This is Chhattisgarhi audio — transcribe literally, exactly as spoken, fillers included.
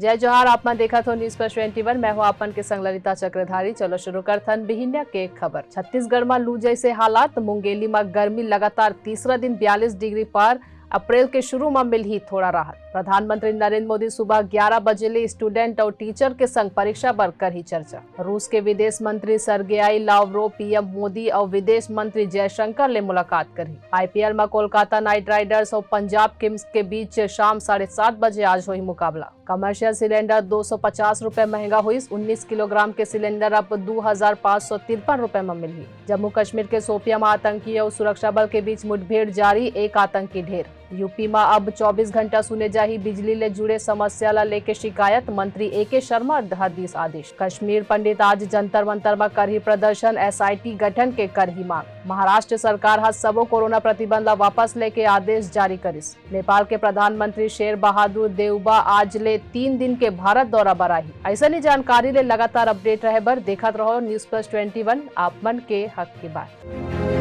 जय जोहार, आप मन देखत हो News Plus twenty one, मैं हूं आप मन के संग ललिता चक्रधारी। चलो शुरू करथन बिहिनिया के खबर। छत्तीसगढ़ म लू जैसे हालात, मुंगेली म गर्मी लगातार तीसरा दिन बयालीस डिग्री पार, अप्रैल के शुरू म मिलही थोड़ा राहत। प्रधानमंत्री नरेंद्र मोदी सुबह ग्यारह बजे ले student अउ teacher के संग परीक्षा बर करही चर्चा। रूस के विदेश मंत्री सर्गेई लावरोव PM मोदी अउ विदेश मंत्री जयशंकर ले मुलाकात करही। IPL म कोलकाता नाइट राइडर्स अउ पंजाब किंग्स के बीच शाम साढ़े सात बजे आज होही मुकाबला। Commercial cylinder दो सौ पचास रुपए महंगा होइस, उन्नीस किलोग्राम के cylinder अब दू हजार पाँच सौ तिरपन रुपए म मिलही। जम्मू कश्मीर के शोपियां म आतंकी अउ सुरक्षा बल के बीच मुठभेड़ जारी, एक आतंकी ढेर। यूपी म अब चौबीस घंटा सुने जाही बिजली ले जुड़े समस्या ल लेके शिकायत, मंत्री एके शर्मा ह दीस आदेश। कश्मीर पंडित आज जंतर मंतर म करही प्रदर्शन, SIT गठन के करही मांग। महाराष्ट्र सरकार ह सबो कोरोना प्रतिबंध ल वापस लेके आदेश जारी करिस। नेपाल के प्रधानमंत्री शेर बहादुर देउबा आज ले तीन दिन के भारत दौरा बर आही। अइसने जानकारी ले लगातार update रहे बर देखत रहो News Plus twenty one, आप मन के हक की बात।